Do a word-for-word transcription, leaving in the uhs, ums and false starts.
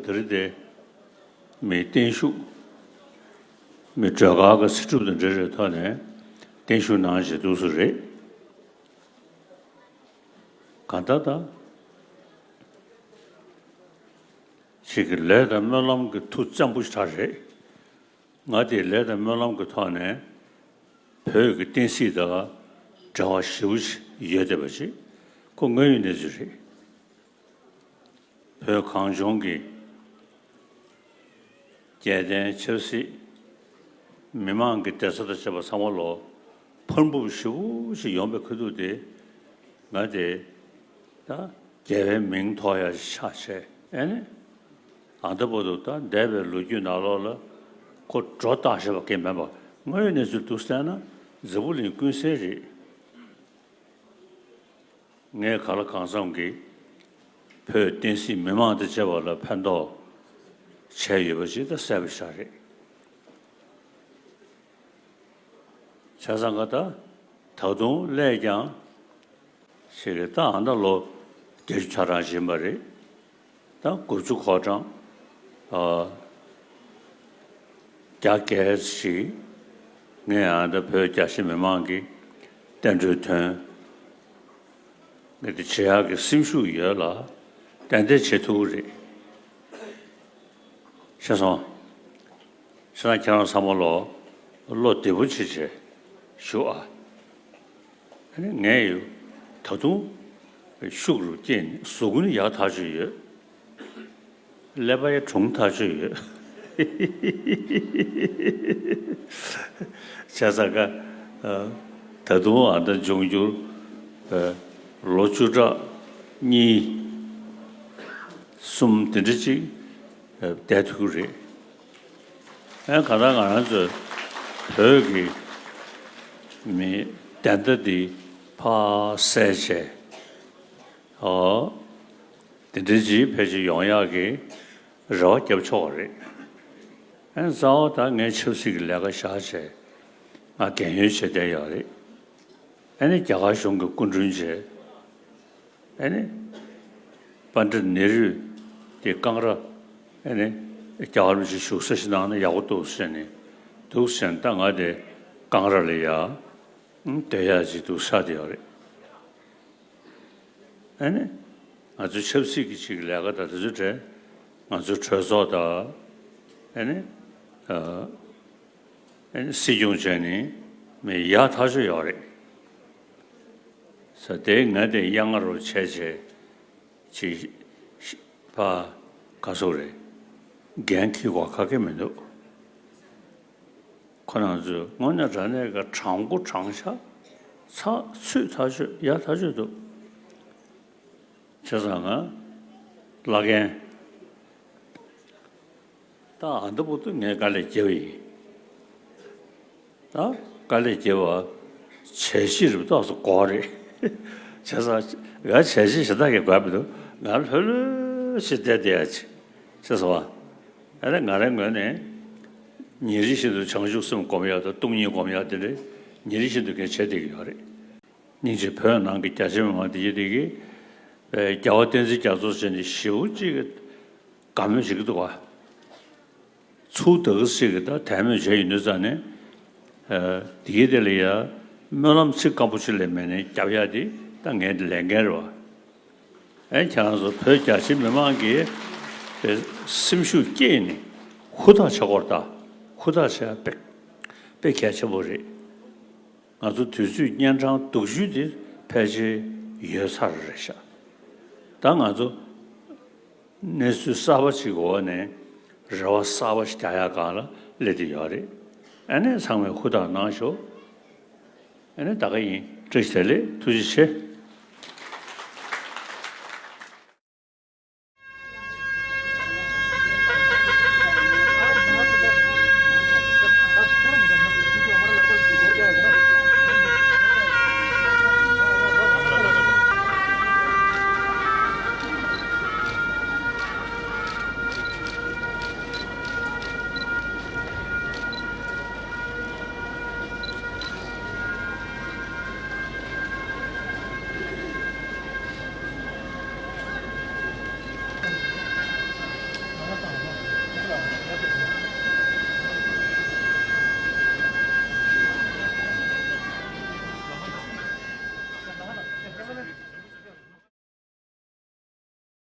དེ་རིང་དེ་མི་བརྟན་བཞུགས། མི་སྒྲོལ་དཀར་གྱི་སྲིད་སྒྲུབ་དང་འབྲེལ་བའི་ཐོག་ནས་བརྟན་བཞུགས་གནང་བཞིན་འདུག་སེ་རེད། གང་ལྟར་ད་ཅིག་གི་ལས་དང་སྨོན་ལམ་གྱི་མཐུ་བཙན་པོ་ཞིག་རེད། ང་དེ་ལས་དང་སྨོན་ལམ་གྱི་ཐོག་ནས་བོད་ཀྱི་བསྟན་སྲིད་དང་འབྲེལ་བ་ཞེ་པོ་ཞིག་ཡོད་བསྡད་པ་ཅིག་ཁོ་དངོས་ཡོད་གནས་ཚུལ་རེད། བོད་གངས་ལྗོངས་ཀྱི་རྒྱལ་བསྟན་ཆབ་སྲིད། མི་མང་གི་བདེ་རྩ་དང་བཅས་པ་ཚང་མ་ལོ་ཕར་འབུབ་ཞེ་པོ་ཞིག་ཡོང་པའི་ཁ་ཐུག་དེ། ང་དེ་ད་རྒྱལ་བའི་མིང་ཐོགས་ཡ་ཆགས་བྱས་ཨེ་ནི། ཨ་ད་བར་དུ་ད་འདས་པའི་ལོ་རྒྱུས་ནང་ལོགས་ལ་ཁོ་སྒྲོ་བཏགས་བཞག་པ་གི་མིན་པ། དངོས་ཡོད་གནས་ཚུལ་འདུག་བལྟས་ན་འཛམ་བུ་གླིང་ཀུན་གསལ་རེད། ངས་གང་ལ་གང་འཚམ་གྱིས་བོད་བསྟན་སྲིད་མི་མང་དང་བཅས་པ་ལ་ཕན་ཐོགས་བྱས་ཡོད་པ་ཅིག་ད་གསལ་པོ་ཞིག་རེད། བྱས་ཙང་ག་ད་ད་དུང་སླད་ཀྱང་ཞིག་གི་ད་ཨ་ད་ལོ་བརྒྱད་ཅུ་ཆ་གྲངས་ཕྱིན་པ་རེད། ད་དགུ་བཅུ་གོ་གྲངས་ཨ་རྒྱ་སྐད་ཞིག་ངས་ཨ་ད་བོད་རྒྱ་ཆེ་མི་མང་གི་བསྟན་འགྲོའི་དོན་ངས་དེ་བྱེད་ཡག་གི་སེམས་ཤུགས་ཡོད་ལ་ཏན་ཏན་བྱེད་ཐུབ་ཀྱི་རེད། ཤེས་སོང་། ཤེས་ན་ཁྱེད་རང་ཚང་མ་ལོ་བློ་བདེ་པོ་བྱེད་བྱེད་ཞུ་ཨ། ཨ་ནི་ངས་ཡོད་ད་དུང་ཤུགས་རུ་སྐྱེས་ནས་གཟུགས་ཀུན་ཡག་ཐག་ཆོད་ཡོད། ཀླད་པ་ཡང་གྲུང་ཐག་ཆོད་ཡོད། བྱས་ཙང་ཀ་ད་དུང་ཨ་ད་འབྱུང་འགྱུར་ལོ་བཅུ་ཕྲག་གཉིས་གསུམ་དེ་འདྲ་ཅིག་བསྡད་ཐུབ་ཀྱི་རེད། ཨ་གང་ལྟར་ང་རང་ཚོས་བོད་ཀྱི་མི་བདེན་མཐའ་འདི་ཕར་གསལ་བྱས། ཨོ། དེ་འདྲའི་ཅིག་ཕལ་ཆེར་ཡོང་ཡག་གི་རེ་བ་བརྒྱབ་ཆོག་པ་རེད། ཨ་ནི་རྩ་བ་ད་ངས་ཆབ་སྲིད་ཀྱི་ལས་ཀ་བཞག་བྱས་ང་རྒན་ཡོལ་བྱས་བསྡད་ཡོད་རེད། ཨ་ནི་རྒྱ་གར་གཞུང་གི་སྐུ་མགྲོན་བྱས། ཨ་ནི་པཎྜི་ཏ་ནེ་རུ་དེ་ཀང་ར་ཨ་ནི་རྒྱ་གར་མི་ཞིག་བཞུགས་ས་ཞིག་གནང་ན་ཡག་པོ་འདུག་ཟེར་ནས་འདུག་ཟེར་ནས་ད་ང་དེ་ཀང་ར་ལ་ཡ་སྡོད་ཡག་ཅིག་འདུག་ས་དེ་ཡོད་རེད། ཨ་ནི། ང་ཚོའི་ཆབ་སྲིད་ཀྱི་ཅིག་ལས་ཀ་དང་དེ་ཚོའི་གྲས། ང་ཚོའི་གྲོས་ཚོགས་དང་། ཨ་ནི། ཨ་ནི་སྲིད་སྐྱོང་བྱས་ནས་མི་ཡག་ཐག་ཆོད་ཡོད་རེད། ས་དེ་ང་དེ་གཡང་ང་རུ་བྱས་བྱས་ཅིག་ཕ་ག་སོག་རེད། འགན་འཁྱེར་དགོས་ཁག་གི་མི་འདུག་ཁོ་རང་ཚོས་དངོས་གནས་དྲང་གནས་ཀྱི་དྲང་པོ་དྲང་བཞག་ཚགས་ཚུད་ཐག་ཆོད་ཡག་ཐག་ཆོད་འདུག་བྱས་ཙང་ང་བླ་རྒན་ད་ཨ་འདི་བོ་ཏུ་ངས་དཀའ་ལས་བརྒྱབ་ཡིན། ད་དཀའ་ལས་བརྒྱབ་པ་བྱས་རྗེས་རུ་ཏོག་ཙམ་དགོས་རེད། བྱས་ཙང་ང་བྱས་རྗེས་ཞེ་དྲག་གི་དགོས་མི་འདུག་ང་ལྷོད་ལྷོད་ཞིག་བསྡད་བསྡད་ཡ་ཅིག་བྱས་སོང་བ། ཨ་ནི་ང་རའི་ངོས་ནས་ཉིན་རེ་བཞིན་དུ་བྱང་ཆུབ་སེམས་སྒོམ་ཡག་དང་སྟོང་ཉིད་སྒོམ་ཡག་དེ་འདྲ་ཉིན་རེ་བཞིན་དུ་ངས་བྱས་བསྡད་ཀྱི་ཡོད་རེད། སྙིང་རྗེ་བོད་ནང་གི་རྒྱ་ཆེ་མི་མང་དེ་གྱིས་དེ་གིས་རྒྱལ་བ་བསྟན་འཛིན་རྒྱ་མཚོ་ཟེར་ནས་ཞེ་པོ་ཅིག་གི་དགའ་མོས་བྱེད་ཀྱི་འདུག་བ། ཚུར་ད་ག་ཞིག་གི་ད་དད་མོས་བྱས་ཡོད་དུས་ཙང་ནས། དེ་གའི་དེ་ལ་ཡ་སྨོན་ལམ་ཚིག་སྐམ་པོ་ཅིག་ལས་མེད་ནས་རྒྱབ་ཡ་དེ་ད་ངའི་ལས་འགན་རེད་བ། ཨེ་ཁྱེད་རང་ཚོ་བོད་རྒྱ་ཆེ་མི་མང་གིས་དེ་སེམས་ཤུགས་བསྐྱེད་ནས་ཧུར་ཐག་བྱེད་དགོས་རེད་ད། ཧུར་ཐག་བྱེད་ཡ་དཔེ་དཔེ་གལ་ཆེན་པོ་རེད། ང་ཚོ་དུས་ཚོད་གཉན་འཕྲང་སྡུག་ཤོས་དེ་ཕལ་ཆེར་ཡོལ་ཚར་རེད་ཤག་ད་ང་ཚོ་གནས་ཚུལ་གསར་པ་ཞིག་གི་འོག་ནས་རེ་བ་གསར་པ་ཞིག་རྒྱག་ཡག་སྒང་ལ་སླེབས་བསྡད་ཡོད་རེད། ཨ་ནི་ཚང་མས་ཧུར་ཐག་གནང་ཤོག་ཨ་ནི་ད་ག་ཡིན། བཀྲ་ཤིས་བདེ་ལེགས། ཐུགས་རྗེ་ཆེ།